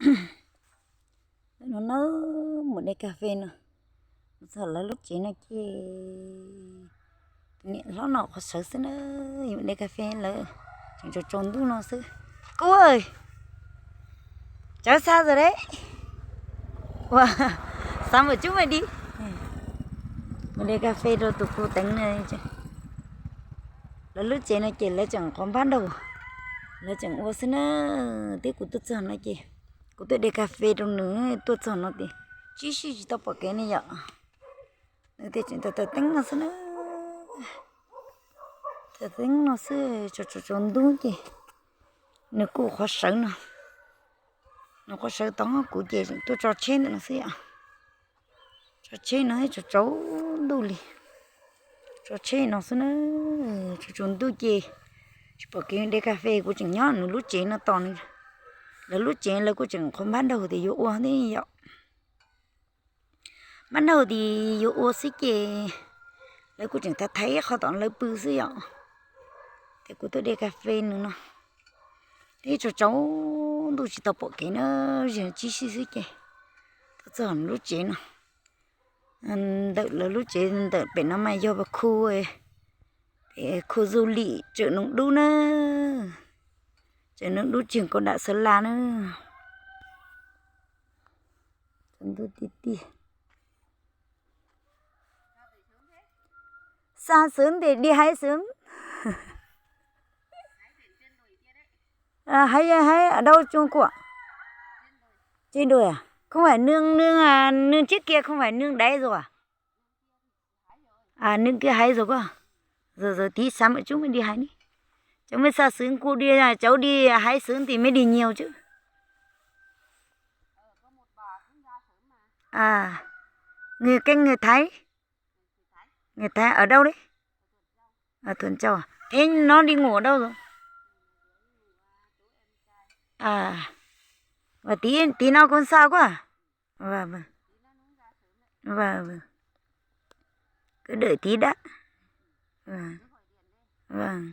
No na, mus de kas fes no, mus txog lawv lub tsev no ces niam hlob no qhov sawv xwb na, mus de kas fes lawv tseem tsaus tsaus ntuj no xwb. Kub, tsawv xa zos deb, ua, xav mus cub mas di, mus de kas fes rau tus kuv teev na. Lawv lub tsev no ces lawv tseem qhuav npab nraug, lawv tseem ua xwb na. Twb kuv tuaj txog no ces kuv tuaj de kas fes rau nws, tuaj txog no ces tsib sij tsis tau pom kev ne yom. Nws tias tseem taws taws teeb no xwb na, taws teeb no xwb, tsaus tsaus tsaus ntuj ces nws kuj qhuav sawv no, nws qhuav sawv tod kuv ces tuaj tso tsheb ntawm no xwb yom. Tso tsheb no tsaus tsaus ntuj li, tso tsheb no xwb na, tsaus tsaus ntuj ces tsis pom kev de kas fes, kuv tseem nyob nws lub tsev no tos nws. Lawv lub tsev lawv kuj tseem qhuav npab nraug tias yuav ua thiab yom. Npab nraug tias yuav ua xwb ces lawv kuj tseem thaiv thaiv qhov tom lawv pw xwb yom. Ces kuv tuaj de kas fes nws no, twb tsaus tsaus ntuj tsis tau pom kev na, zig tsib sij xwb ces tuaj txog nws lub tsev no. Ntawm lawv lub tsev ntawm pem no mas yog khu, khu du lịch Chợ Nong Dub na, Chợ Nong Dub, trường Cao đẳng Sơn La na. Tsaus ntuj tiag tiag. Xa xwb ntes đi hais xwb. Hais, hais ở đâu Trung Quốc? Trên đồi à? Không phải nương, nương à, nương trước kia không phải nương đáy rồi à? À, nương kia hái rồi cơ. Giờ, giờ tí sáng một chút mới đi hái đi. Cháu mới xa xứng cô đi, cháu đi hái xứng thì mới đi nhiều chứ. À, người Kinh, người Thái. Người Thái ở đâu đấy? Ở Thuận Châu à? Thế nó đi ngủ ở đâu rồi? À, và tí, tí nó cũng xa quá à? Vâng, vâng. Vâng, vâng. Cứ đợi tí đã. Vâng. Vâng.